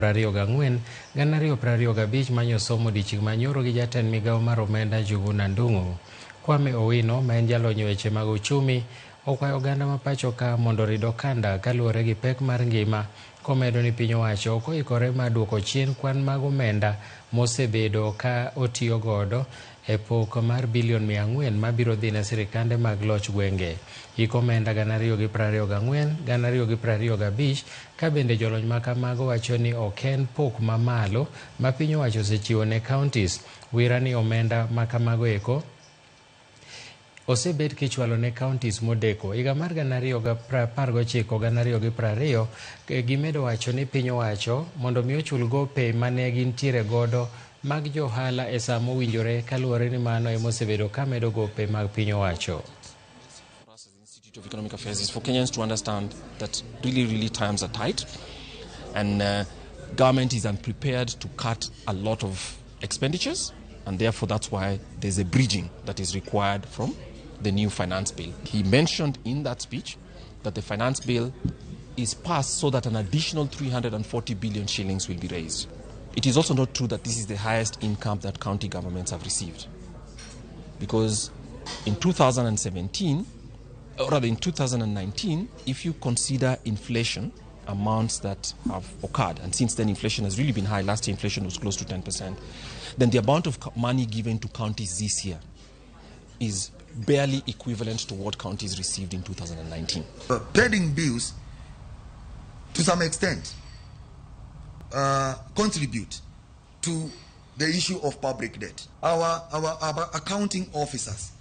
24 2025 manyosomo odiechieng' manyoro gi jatend migawo mar omenda Njuguna Ndung'u. Kwame Owino ma en jalony e weche mag uchumi okwayo oganda ma pacho ka mondo orid okanda kaluwore gi pek mar ngima komedo ni piny owacho ok oikore mar duoko chien kwan mag omenda mosebedo ka otiyo godo e pok mar bilion 400 mabiro dhi ne sirikande mag loch gwenge. Hik omenda 2024 2025 ka bende jolony ma kamago wacho ni ok en pok mamalo ma piny owacho osechiwo ne counties. Wira ni omenda ma kamago eko osebed kichwalo ne counties modeko. Higa mar 2019 2020 gimedo wacho ni piny owacho mondo mi ochul gope mane gintiere godo mag johala e saa mowinjore kaluwore ni mano ema osebedo ka medo gope mag piny owacho. Institute of Economic Affairs is for Kenyans to understand that really, really times are tight and government is unprepared to cut a lot of expenditures, and therefore that's why there's a bridging that is required from the new finance bill. He mentioned in that speech that the finance bill is passed so that an additional 340 billion shillings will be raised. It is also not true that this is the highest income that county governments have received, because in 2017, or rather in 2019, if you consider inflation amounts that have occurred, and since then inflation has really been high, last year inflation was close to 10%, then the amount of money given to counties this year is barely equivalent to what counties received in 2019. Pending bills, to some extent, contribute to the issue of public debt. Our accounting officers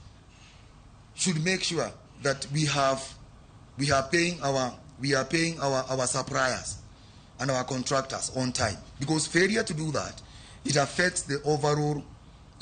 should make sure that we are paying our suppliers and our contractors on time, because failure to do that, it affects the overall